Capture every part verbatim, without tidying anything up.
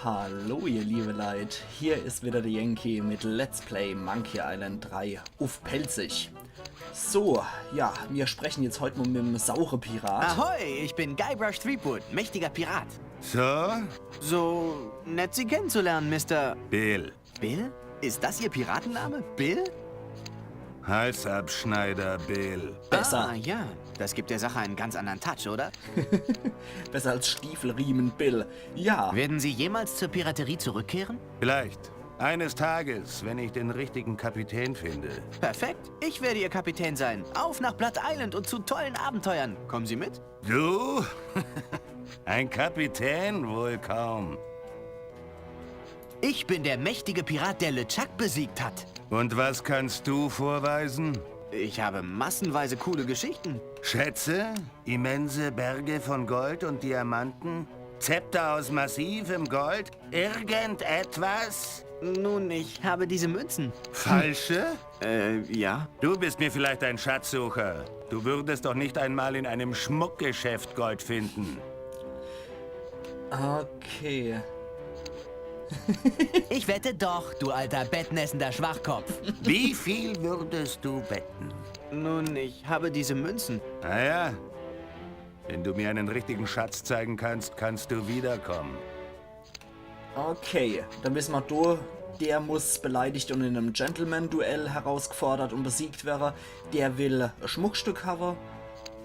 Hallo ihr liebe Leit, hier is wieder de Yankee mit Let's Play Monkey Island drei uff Pälzisch. So, ja, mir sprechen jetzt heut mol mit dem saure Pirat. Ahoi, ich bin Guybrush Threepwood, mächtiger Pirat. So? So nett, Sie kennenzulernen, Mister Bill. Bill? Ist das Ihr Piratenname? Bill? Halsabschneider Bill. Besser. Ah, ja. Das gibt der Sache einen ganz anderen Touch, oder? Besser als Stiefelriemen Bill. Ja. Werden Sie jemals zur Piraterie zurückkehren? Vielleicht. Eines Tages, wenn ich den richtigen Kapitän finde. Perfekt. Ich werde Ihr Kapitän sein. Auf nach Blood Island und zu tollen Abenteuern. Kommen Sie mit? Du? Ein Kapitän? Wohl kaum. Ich bin der mächtige Pirat, der LeChuck besiegt hat. Und was kannst du vorweisen? Ich habe massenweise coole Geschichten. Schätze? Immense Berge von Gold und Diamanten? Zepter aus massivem Gold? Irgendetwas? Nun, ich habe diese Münzen. Falsche? Äh, ja. Du bist mir vielleicht ein Schatzsucher. Du würdest doch nicht einmal in einem Schmuckgeschäft Gold finden. Okay. Ich wette doch, du alter bettnässender Schwachkopf. Wie viel würdest du wetten? Nun, ich habe diese Münzen. Naja, wenn du mir einen richtigen Schatz zeigen kannst, kannst du wiederkommen. Okay, dann wissen mer, du, der muss beleidigt und in einem Gentleman-Duell herausgefordert und besiegt wäre. Der will e Schmuckstück hawe.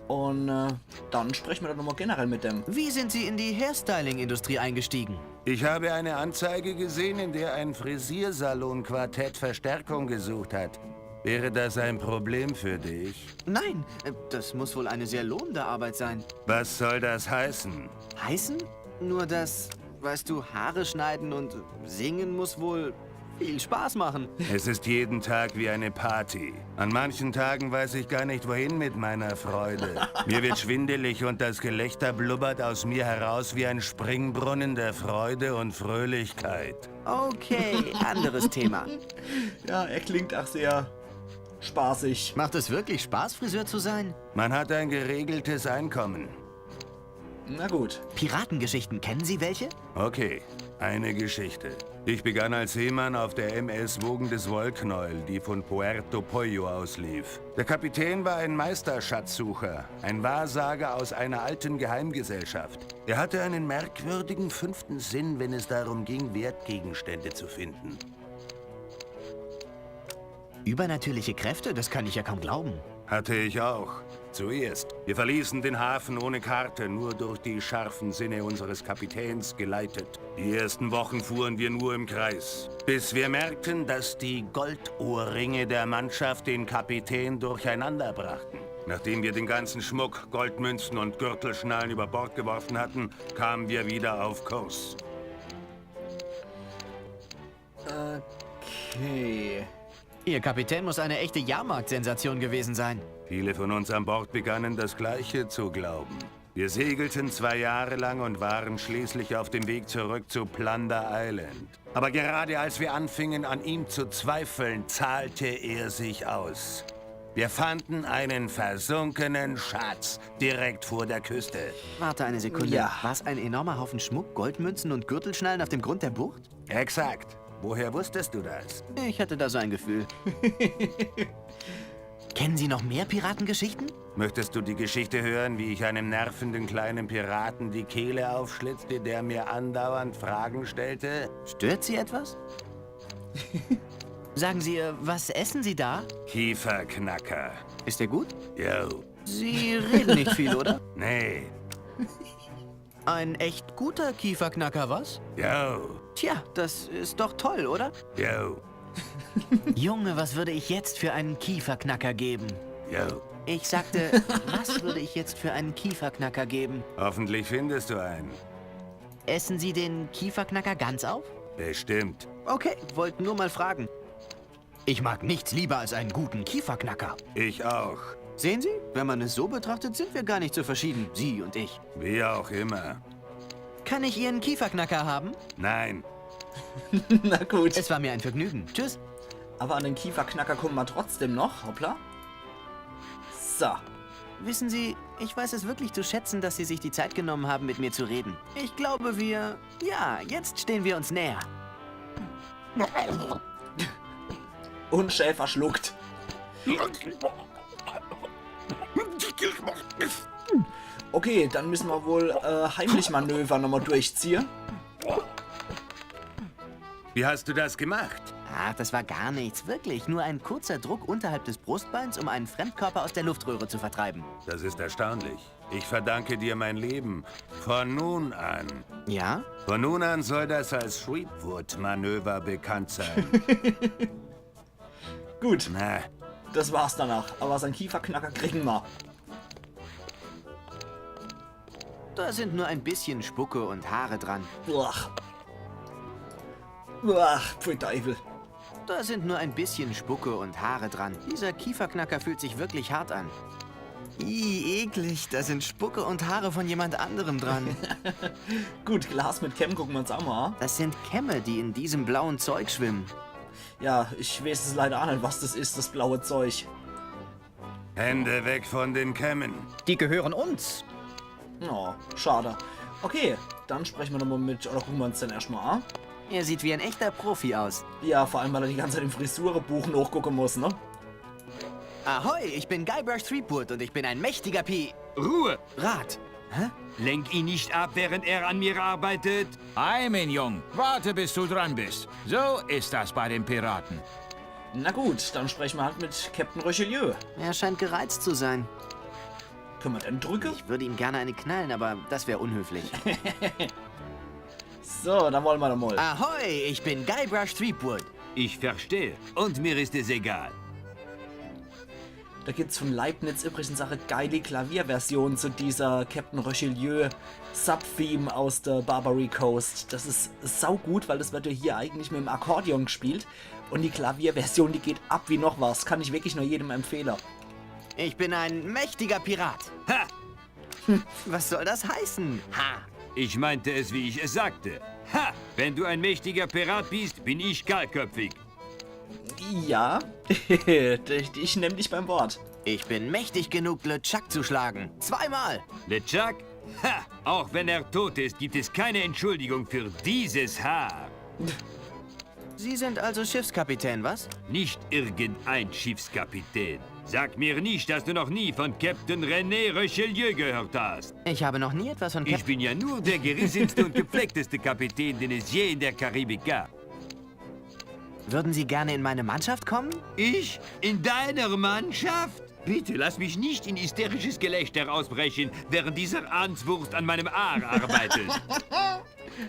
Und äh, dann sprechen mer doch nochmal generell mit dem. Wie sind Sie in die Hairstyling-Industrie eingestiegen? Ich habe eine Anzeige gesehen, in der ein Frisiersalon-Quartett Verstärkung gesucht hat. Wäre das ein Problem für dich? Nein, äh, das muss wohl eine sehr lohnende Arbeit sein. Was soll das heißen? Heißen? Nur das, weißt du, Haare schneiden und singen muss wohl viel Spaß machen. Es ist jeden Tag wie eine Party. An manchen Tagen weiß ich gar nicht, wohin mit meiner Freude. Mir wird schwindelig und das Gelächter blubbert aus mir heraus wie ein Springbrunnen der Freude und Fröhlichkeit. Okay, anderes Thema. Ja, er klingt auch sehr spaßig. Macht es wirklich Spaß, Friseur zu sein? Man hat ein geregeltes Einkommen. Na gut. Piratengeschichten, kennen Sie welche? Okay, eine Geschichte. Ich begann als Seemann auf der M S Wogen des Wollknäuel, die von Puerto Pollo auslief. Der Kapitän war ein Meisterschatzsucher, ein Wahrsager aus einer alten Geheimgesellschaft. Er hatte einen merkwürdigen fünften Sinn, wenn es darum ging, Wertgegenstände zu finden. Übernatürliche Kräfte, das kann ich ja kaum glauben. Hatte ich auch. Zuerst. Wir verließen den Hafen ohne Karte, nur durch die scharfen Sinne unseres Kapitäns geleitet. Die ersten Wochen fuhren wir nur im Kreis, bis wir merkten, dass die Goldohrringe der Mannschaft den Kapitän durcheinander brachten. Nachdem wir den ganzen Schmuck, Goldmünzen und Gürtelschnallen über Bord geworfen hatten, kamen wir wieder auf Kurs. Okay. Ihr Kapitän muss eine echte Jahrmarktsensation gewesen sein. Viele von uns an Bord begannen, das Gleiche zu glauben. Wir segelten zwei Jahre lang und waren schließlich auf dem Weg zurück zu Plunder Island. Aber gerade als wir anfingen, an ihm zu zweifeln, zahlte er sich aus. Wir fanden einen versunkenen Schatz direkt vor der Küste. Warte eine Sekunde. Ja. War es ein enormer Haufen Schmuck, Goldmünzen und Gürtelschnallen auf dem Grund der Bucht? Exakt. Woher wusstest du das? Ich hatte da so ein Gefühl. Kennen Sie noch mehr Piratengeschichten? Möchtest du die Geschichte hören, wie ich einem nervenden kleinen Piraten die Kehle aufschlitzte, der mir andauernd Fragen stellte? Stört Sie etwas? Sagen Sie, äh, was essen Sie da? Kieferknacker. Ist der gut? Yo. Sie reden nicht viel, oder? Nee. Ein echt guter Kieferknacker, was? Yo. Tja, das ist doch toll, oder? Yo. Junge, was würde ich jetzt für einen Kieferknacker geben? Yo. Ich sagte, was würde ich jetzt für einen Kieferknacker geben? Hoffentlich findest du einen. Essen Sie den Kieferknacker ganz auf? Bestimmt. Okay, wollte nur mal fragen. Ich mag nichts lieber als einen guten Kieferknacker. Ich auch. Sehen Sie, wenn man es so betrachtet, sind wir gar nicht so verschieden, Sie und ich. Wie auch immer. Kann ich Ihren Kieferknacker haben? Nein. Na gut. Es war mir ein Vergnügen. Tschüss. Aber an den Kieferknacker kommen wir trotzdem noch. Hoppla. So. Wissen Sie, Ich weiß es wirklich zu schätzen, dass Sie sich die Zeit genommen haben, mit mir zu reden. Ich glaube, wir... Ja, jetzt stehen wir uns näher. Und schää verschluckt. Okay, dann müssen wir wohl äh, Heimlichmanöver nochmal durchziehen. Wie hast du das gemacht? Ach, das war gar nichts, wirklich. Nur ein kurzer Druck unterhalb des Brustbeins, um einen Fremdkörper aus der Luftröhre zu vertreiben. Das ist erstaunlich. Ich verdanke dir mein Leben. Von nun an. Ja? Von nun an soll das als Threepwood-Manöver bekannt sein. Gut, Na, das war's danach. Aber was an Kieferknacker kriegen wir. Da sind nur ein bisschen Spucke und Haare dran. Uah. Uah, pfui Teufel. Da sind nur ein bisschen Spucke und Haare dran. Dieser Kieferknacker fühlt sich wirklich hart an. Ih, eklig. Da sind Spucke und Haare von jemand anderem dran. Gut, Glas mit Kämm gucken wir uns auch mal an. Das sind Kämme, die in diesem blauen Zeug schwimmen. Ja, ich weiß es leider auch nicht, was das ist, das blaue Zeug. Hände weg von den Kämmen. Die gehören uns. Oh, schade. Okay, dann sprechen wir nochmal mit, oder gucken wir uns den erstmal an. Er sieht wie ein echter Profi aus. Ja, vor allem, weil er die ganze Zeit im Frisurebuch nachgucken muss, ne? Ahoi, ich bin Guybrush Threepwood und ich bin ein mächtiger Pi... Ruhe! Rat. Lenk ihn nicht ab, während er an mir arbeitet. Ei, mein Jung, warte, bis du dran bist. So ist das bei den Piraten. Na gut, dann sprechen wir halt mit Captain Richelieu. Er scheint gereizt zu sein. Können wir den drücken? Ich würde ihm gerne eine knallen, aber das wäre unhöflich. So, dann wollen wir doch mal. Ahoi, ich bin Guybrush Threepwood. Ich verstehe. Und mir ist es egal. Da gibt's von Leibniz übrigens auch eine geile Klavierversion zu dieser Captain Richelieu Sub-Theme aus der Barbary Coast. Das ist saugut, weil das wird ja hier eigentlich mit dem Akkordeon gespielt. Und die Klavierversion, die geht ab wie noch was. Kann ich wirklich nur jedem empfehlen. Ich bin ein mächtiger Pirat. Ha! Was soll das heißen? Ha! Ich meinte es, wie ich es sagte. Ha! Wenn du ein mächtiger Pirat bist, bin ich kahlköpfig. Ja, ich, ich nehm dich beim Wort. Ich bin mächtig genug, LeChuck zu schlagen. Zweimal! LeChuck? Ha! Auch wenn er tot ist, gibt es keine Entschuldigung für dieses Haar. Sie sind also Schiffskapitän, was? Nicht irgendein Schiffskapitän. Sag mir nicht, dass du noch nie von Captain René Richelieu gehört hast. Ich habe noch nie etwas von Ich Captain... bin ja nur der gerissenste und gepflegteste Kapitän, den es je in der Karibik gab. Würden Sie gerne in meine Mannschaft kommen? Ich? In deiner Mannschaft? Bitte lass mich nicht in hysterisches Gelächter ausbrechen, während dieser Hanswurst an meinem Haar arbeitet.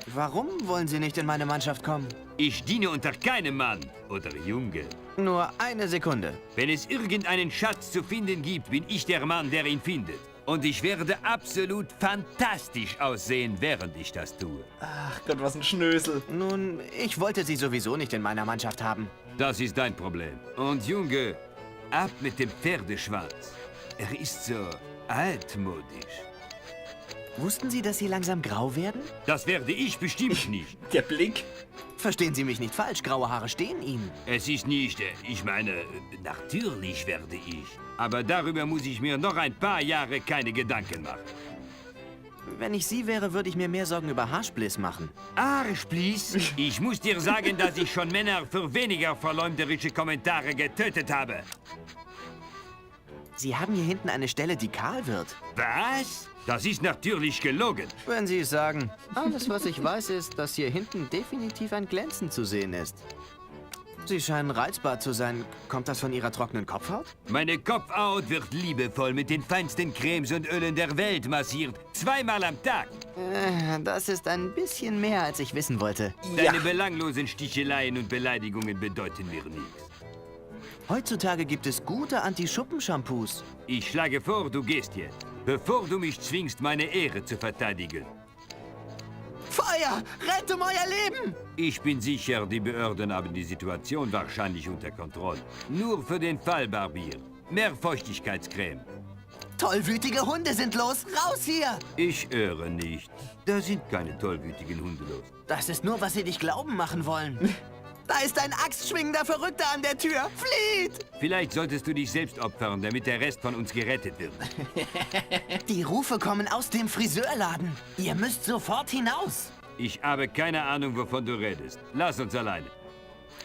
Warum wollen Sie nicht in meine Mannschaft kommen? Ich diene unter keinem Mann oder Junge. Nur eine Sekunde. Wenn es irgendeinen Schatz zu finden gibt, bin ich der Mann, der ihn findet. Und ich werde absolut fantastisch aussehen, während ich das tue. Ach Gott, was ein Schnösel. Nun, ich wollte Sie sowieso nicht in meiner Mannschaft haben. Das ist dein Problem. Und Junge, ab mit dem Pferdeschwanz. Er ist so altmodisch. Wussten Sie, dass Sie langsam grau werden? Das werde ich bestimmt nicht. Der Blick. Verstehen Sie mich nicht falsch, graue Haare stehen Ihnen. Es ist nicht, äh, ich meine, äh, natürlich werde ich. Aber darüber muss ich mir noch ein paar Jahre keine Gedanken machen. Wenn ich Sie wäre, würde ich mir mehr Sorgen über Haarspliss machen. Haarspliss? Ich muss dir sagen, dass ich schon Männer für weniger verleumderische Kommentare getötet habe. Sie haben hier hinten eine Stelle, die kahl wird. Was? Das ist natürlich gelogen. Wenn Sie es sagen. Alles, was ich weiß, ist, dass hier hinten definitiv ein Glänzen zu sehen ist. Sie scheinen reizbar zu sein. Kommt das von Ihrer trockenen Kopfhaut? Meine Kopfhaut wird liebevoll mit den feinsten Cremes und Ölen der Welt massiert. Zweimal am Tag. Äh, das ist ein bisschen mehr, als ich wissen wollte. Deine belanglosen Sticheleien und Beleidigungen bedeuten mir nichts. Heutzutage gibt es gute Anti-Schuppen-Shampoos. Ich schlage vor, du gehst jetzt, bevor du mich zwingst, meine Ehre zu verteidigen. Feuer! Rennt um euer Leben! Ich bin sicher, die Behörden haben die Situation wahrscheinlich unter Kontrolle. Nur für den Fall, Barbier. Mehr Feuchtigkeitscreme. Tollwütige Hunde sind los! Raus hier! Ich höre nicht. Da sind keine tollwütigen Hunde los. Das ist nur, was Sie dich glauben machen wollen. Da ist ein axtschwingender Verrückter an der Tür. Flieht! Vielleicht solltest du dich selbst opfern, damit der Rest von uns gerettet wird. Die Rufe kommen aus dem Friseurladen. Ihr müsst sofort hinaus. Ich habe keine Ahnung, wovon du redest. Lass uns alleine.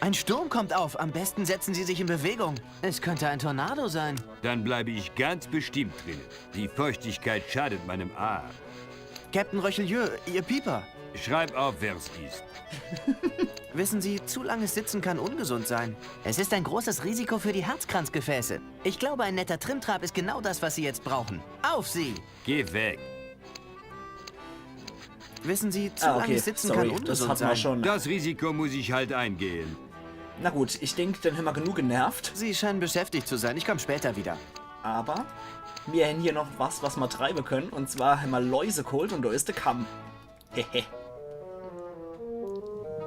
Ein Sturm kommt auf. Am besten setzen Sie sich in Bewegung. Es könnte ein Tornado sein. Dann bleibe ich ganz bestimmt drinnen. Die Feuchtigkeit schadet meinem Haar. Captain Röchelieu, Ihr Pieper. Schreib auf, wer's ist. Wissen Sie, zu langes Sitzen kann ungesund sein. Es ist ein großes Risiko für die Herzkranzgefäße. Ich glaube, ein netter Trimmtrab ist genau das, was Sie jetzt brauchen. Auf Sie! Geh weg. Wissen Sie, zu Ah, okay, langes Sitzen sorry, kann das ungesund hatten wir sein. Schon. Das Risiko muss ich halt eingehen. Na gut, ich denk, dann hämmer genug genervt. Sie scheinen beschäftigt zu sein. Ich komme später wieder. Aber mir hän hier noch was, was mer treibe können. Und zwar hämmer Läuse geholt und do is de Kamm. Hehe.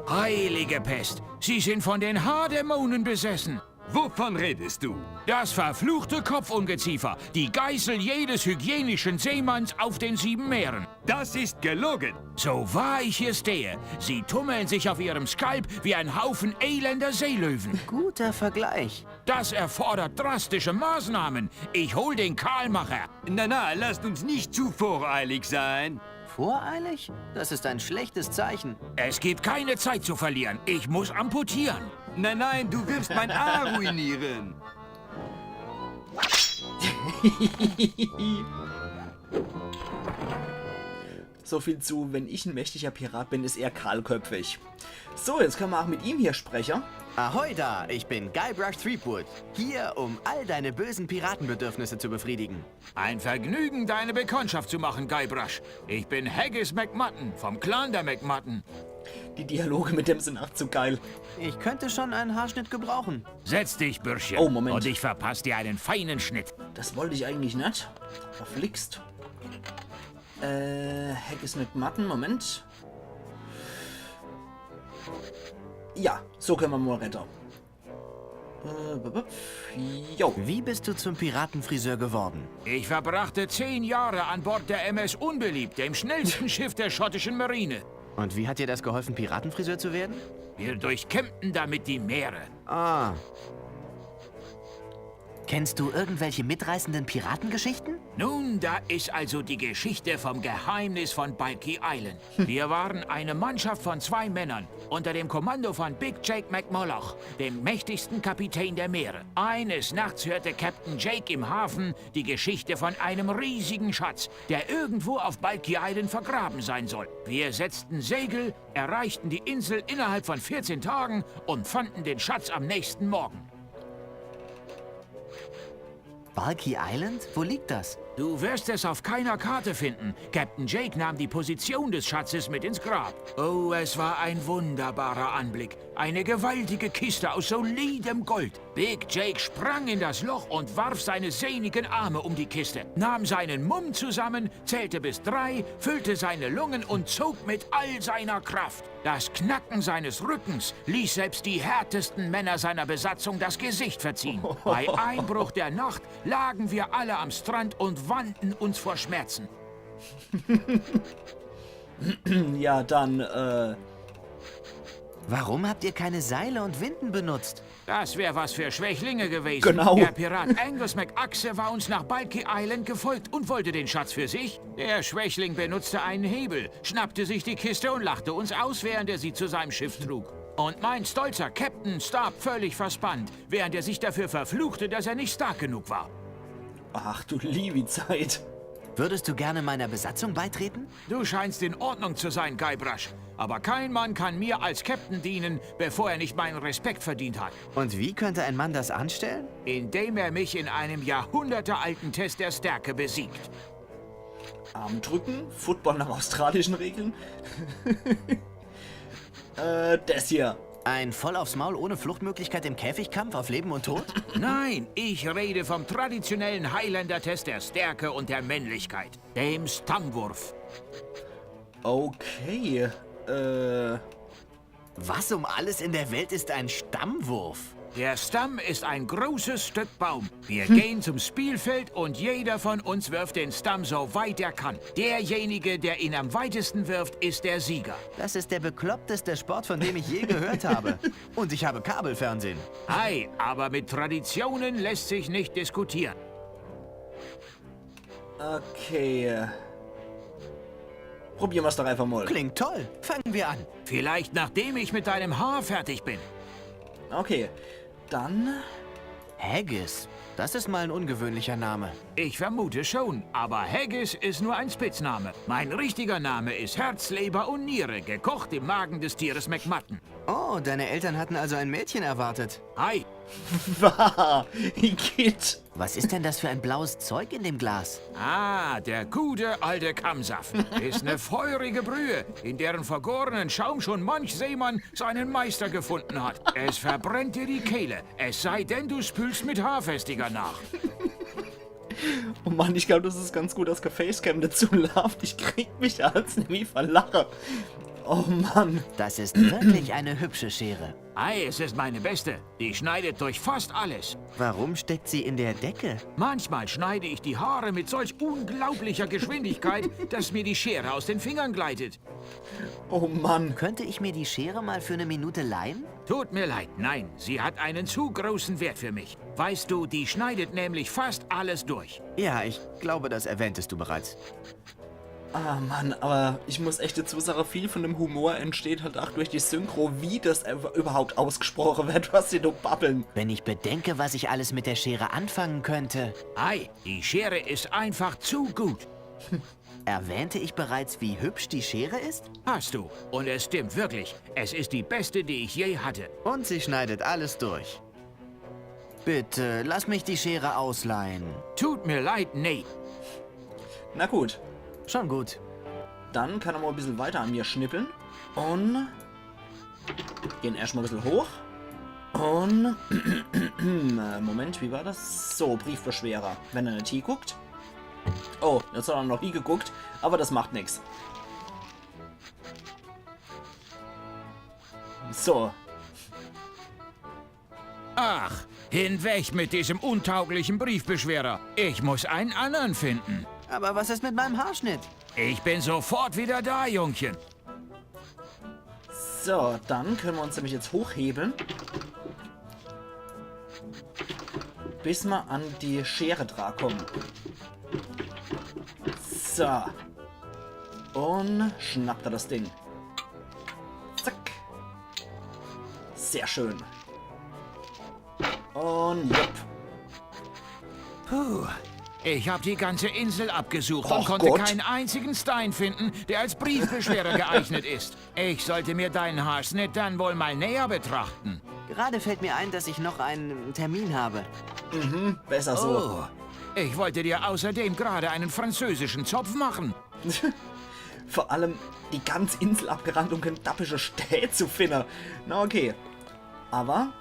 Heilige Pest, Sie sind von den Haardämonen besessen. Wovon redest du? Das verfluchte Kopfungeziefer, die Geißel jedes hygienischen Seemanns auf den sieben Meeren. Das ist gelogen. So wahr ich hier stehe, Sie tummeln sich auf Ihrem Skalp wie ein Haufen elender Seelöwen. Guter Vergleich. Das erfordert drastische Maßnahmen. Ich hol den Karlmacher. Na, na, lasst uns nicht zu voreilig sein. Voreilig? Das ist ein schlechtes Zeichen. Es gibt keine Zeit zu verlieren. Ich muss amputieren. Nein, nein, du wirst mein Haar ruinieren. So viel zu, wenn ich ein mächtiger Pirat bin, is er kahlköpfig. So, jetzt können wir auch mit ihm hier sprechen. Ahoi da, ich bin Guybrush Threepwood. Hier, um all deine bösen Piratenbedürfnisse zu befriedigen. Ein Vergnügen, deine Bekanntschaft zu machen, Guybrush. Ich bin Haggis McMutton vom Clan der McMutton. Die Dialoge mit dem sind auch zu geil. Ich könnte schon einen Haarschnitt gebrauchen. Setz dich, Bürschchen. Oh, Moment. Und ich verpass dir einen feinen Schnitt. Das wollte ich eigentlich nicht. Verflixt. Äh, Haggis McMutton, Moment. Ja, so können wir mal retten. Äh, bup, bup. Jo. Wie bist du zum Piratenfriseur geworden? Ich verbrachte zehn Jahre an Bord der M S Unbeliebt, dem schnellsten Schiff der schottischen Marine. Und wie hat dir das geholfen, Piratenfriseur zu werden? Wir durchkämmten damit die Meere. Ah. Kennst du irgendwelche mitreißenden Piratengeschichten? Nun, da ist also die Geschichte vom Geheimnis von Bulky Island. Wir waren eine Mannschaft von zwei Männern unter dem Kommando von Big Jake McMulloch, dem mächtigsten Kapitän der Meere. Eines Nachts hörte Captain Jake im Hafen die Geschichte von einem riesigen Schatz, der irgendwo auf Bulky Island vergraben sein soll. Wir setzten Segel, erreichten die Insel innerhalb von vierzehn Tagen und fanden den Schatz am nächsten Morgen. Bulky Island? Wo liegt das? Du wirst es auf keiner Karte finden. Captain Jake nahm die Position des Schatzes mit ins Grab. Oh, es war ein wunderbarer Anblick. Eine gewaltige Kiste aus solidem Gold. Big Jake sprang in das Loch und warf seine sehnigen Arme um die Kiste, nahm seinen Mumm zusammen, zählte bis drei, füllte seine Lungen und zog mit all seiner Kraft. Das Knacken seines Rückens ließ selbst die härtesten Männer seiner Besatzung das Gesicht verziehen. Bei Einbruch der Nacht lagen wir alle am Strand und wanden uns vor Schmerzen. Ja, dann, äh, Warum habt ihr keine Seile und Winden benutzt? Das wär was für Schwächlinge gewesen. Genau. Der Pirat Angus McAxe war uns nach Bulky Island gefolgt und wollte den Schatz für sich. Der Schwächling benutzte einen Hebel, schnappte sich die Kiste und lachte uns aus, während er sie zu seinem Schiff trug. Und mein stolzer Captain starb völlig verspannt, während er sich dafür verfluchte, dass er nicht stark genug war. Ach du liebe Zeit. Würdest du gerne meiner Besatzung beitreten? Du scheinst in Ordnung zu sein, Guybrush. Aber kein Mann kann mir als Captain dienen, bevor er nicht meinen Respekt verdient hat. Und wie könnte ein Mann das anstellen? Indem er mich in einem jahrhundertealten Test der Stärke besiegt. Arm drücken, Football nach australischen Regeln. Äh, das hier. Ein voll aufs Maul ohne Fluchtmöglichkeit im Käfigkampf auf Leben und Tod? Nein, ich rede vom traditionellen Highlander-Test der Stärke und der Männlichkeit, dem Stammwurf. Okay. Äh, Was um alles in der Welt ist ein Stammwurf? Der Stamm ist ein großes Stück Baum. Wir gehen zum Spielfeld und jeder von uns wirft den Stamm so weit er kann. Derjenige, der ihn am weitesten wirft, ist der Sieger. Das ist der bekloppteste Sport, von dem ich je gehört habe. Und ich habe Kabelfernsehen. Ei, aber mit Traditionen lässt sich nicht diskutieren. Okay. Probiere mer's doch einfach mal. Klingt toll. Fangen wir an. Vielleicht nachdem ich mit deinem Haar fertig bin. Okay. Dann. Haggis. Das ist mal ein ungewöhnlicher Name. Ich vermute schon, aber Haggis ist nur ein Spitzname. Mein richtiger Name ist Herz, Leber und Niere, gekocht im Magen des Tieres McMutton. Oh, deine Eltern hatten also ein Mädchen erwartet. Hi, Bah, Igitt. Was ist denn das für ein blaues Zeug in dem Glas? Ah, der gute alte Kammsaft. Ist eine feurige Brühe, in deren vergorenen Schaum schon manch Seemann seinen Meister gefunden hat. Es verbrennt dir die Kehle, es sei denn, du spülst mit Haarfestiger nach. Oh Mann, ich glaube, das ist ganz gut, dass kein Facecam dazu läuft. Ich krieg mich als nämlich verlache. Oh Mann. Das ist wirklich eine hübsche Schere. Ei, es ist meine beste. Die schneidet durch fast alles. Warum steckt sie in der Decke? Manchmal schneide ich die Haare mit solch unglaublicher Geschwindigkeit, dass mir die Schere aus den Fingern gleitet. Oh Mann. Könnte ich mir die Schere mal für eine Minute leihen? Tut mir leid, nein. Sie hat einen zu großen Wert für mich. Weißt du, die schneidet nämlich fast alles durch. Ja, ich glaube, das erwähntest du bereits. Ah, Mann, aber ich muss echt dazu sagen, viel von dem Humor entsteht halt auch durch die Synchro, wie das ev- überhaupt ausgesprochen wird, was sie da babbeln. Wenn ich bedenke, was ich alles mit der Schere anfangen könnte. Ei, die Schere ist einfach zu gut. Erwähnte ich bereits, wie hübsch die Schere ist? Hast du. Und es stimmt wirklich. Es ist die beste, die ich je hatte. Und sie schneidet alles durch. Bitte, lass mich die Schere ausleihen. Tut mir leid, Nate. Na gut, Schon gut. dann kann er mal ein bisschen weiter an mir schnippeln. Und gehen erstmal ein bisschen hoch. Und äh, Moment, wie war das? So, Briefbeschwerer. Wenn er net hieguckt. Oh, jetzt hat er noch hiegeguckt, aber das macht nix. So. Ach, hinweg mit diesem untauglichen Briefbeschwerer. Ich muss einen anderen finden. Aber was ist mit meinem Haarschnitt? Ich bin sofort wieder da, Jungchen. So, dann können wir uns nämlich jetzt hochhebeln. Bis wir an die Schere dran kommen. So. Und schnappt er das Ding. Zack. Sehr schön. Und jupp. Puh. Ich habe die ganze Insel abgesucht und Och konnte Gott. Keinen einzigen Stein finden, der als Briefbeschwerer geeignet ist. Ich sollte mir deinen Haarschnitt dann wohl mal näher betrachten. Gerade fällt mir ein, dass ich noch einen Termin habe. Besser so. Oh, ich wollte dir außerdem gerade einen französischen Zopf machen. Vor allem die ganze Insel abgerannt, um kein dappische Städ zu finden. Na okay. Aber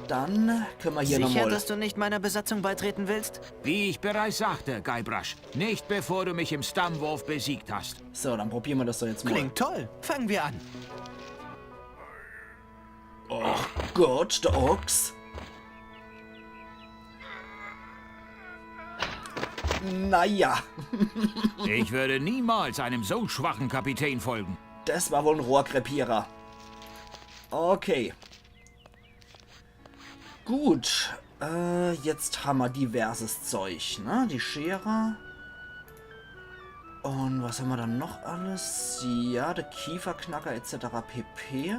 dann können wir hier Sicher, nochmal. Dass du nicht meiner Besatzung beitreten willst? Wie ich bereits sagte, Guybrush, nicht bevor du mich im Stammwurf besiegt hast. So, dann probieren wir das doch jetzt mal. Klingt toll. Fangen wir an. Gott, der Ochs. Naja, Ich würde niemals einem so schwachen Kapitän folgen. Das war wohl ein Rohrkrepierer. Okay. Gut. Äh, jetzt haben wir diverses Zeug, ne? Die Schere. Und was haben wir dann noch alles? Ja, der Kieferknacker et cetera pp.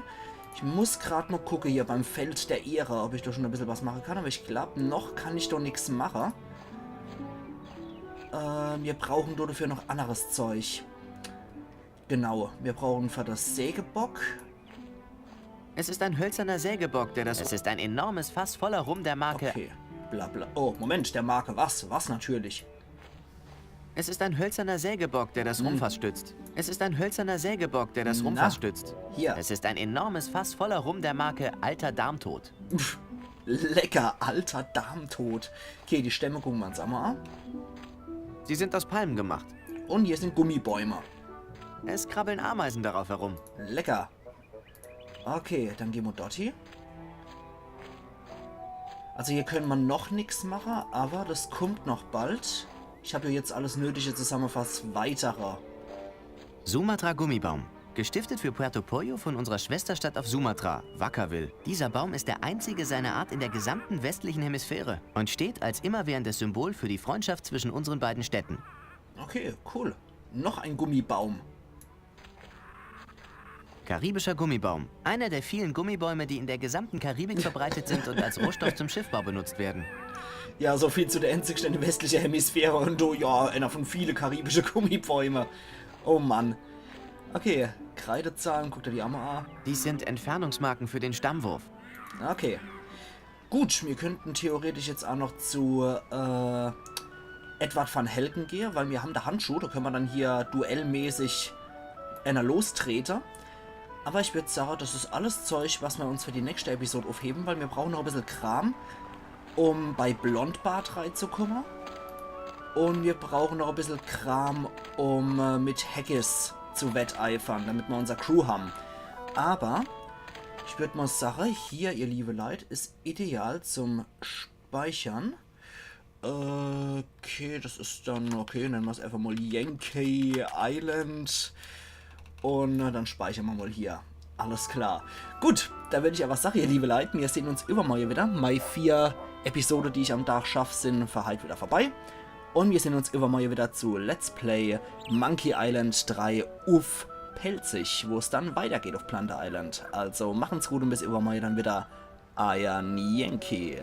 Ich muss grad mal gucken hier beim Feld der Ehre, ob ich da schon ein bisschen was machen kann. Aber ich glaube, noch kann ich da nichts machen. Äh, wir brauchen da dafür noch anderes Zeug. Genau, wir brauchen für das Sägebock. Es ist ein hölzerner Sägebock, der das. Es ist ein enormes Fass voller Rum der Marke. Okay, bla bla. Oh, Moment, der Marke was? Was natürlich? Es ist ein hölzerner Sägebock, der das Rumfass stützt. Es ist ein hölzerner Sägebock, der das Na, Rumfass stützt. Hier. Es ist ein enormes Fass voller Rum der Marke Alter Darmtod. Lecker, alter Darmtod. Okay, die Stämme gucken wir uns einmal an. Sie sind aus Palmen gemacht. Und hier sind Gummibäume. Es krabbeln Ameisen darauf herum. Lecker. Okay, dann gehen wir dort hin. Also hier könne mer noch nix mache, awwer das kummt noch bald. Ich hab jo jetzt alles Nötige zusammefasst. Weitere. Sumatra Gummibaum. Gestiftet für Puerto Pollo von unserer Schwesterstadt auf Sumatra, Wackerville. Dieser Baum ist der einzige seiner Art in der gesamten westlichen Hemisphäre und steht als immerwährendes Symbol für die Freundschaft zwischen unseren beiden Städten. Okay, cool. Noch ein Gummibaum. Karibischer Gummibaum. Einer der vielen Gummibäume, die in der gesamten Karibik verbreitet sind und als Rohstoff zum Schiffbau benutzt werden. Ja, so viel zu der einzigsten in der westlichen Hemisphäre und du, ja, einer von viele karibische Gummibäume. Oh Mann. Okay, Kreidezahlen, guck dir die aa mol a. Dies sind Entfernungsmarken für den Stammwurf. Okay. Gut, mir könnten theoretisch jetzt auch noch zu äh, Edward van Helgen gehe, weil mir haben de Handschuh, da können mer dann hier duellmäßig einer lostrete. Aber ich würd sagen, das ist alles Zeug, was mer uns für die nächste Episode aufheben, weil mir brauchen noch ein bisschen Kram, um bei Blondbart reinzukommen. Und mir brauchen noch ein bisschen Kram, um äh, mit Haggis zu wetteifern, damit mer unser Crew haben. Aber ich würd mal sagen, hier, ihr liebe Leute, ist ideal zum Speichern. Okay, das ist dann, okay, nennen mer's einfach mal Yankee Island. Und äh, dann speichern mer mal hier. Alles klar. Gut, da würd ich aber sagen, ihr liebe Leute, mir sehen uns übermorgen wieder. Mei vier Episode, die ich am Tag schaff, sind für heute wieder vorbei. Und mir sehen uns übermorgen wieder zu Let's Play Monkey Island drei uff Pälzisch, wo es dann weitergeht auf Plunder Island. Also machen's gut und bis übermorgen dann wieder. Euer Yankee.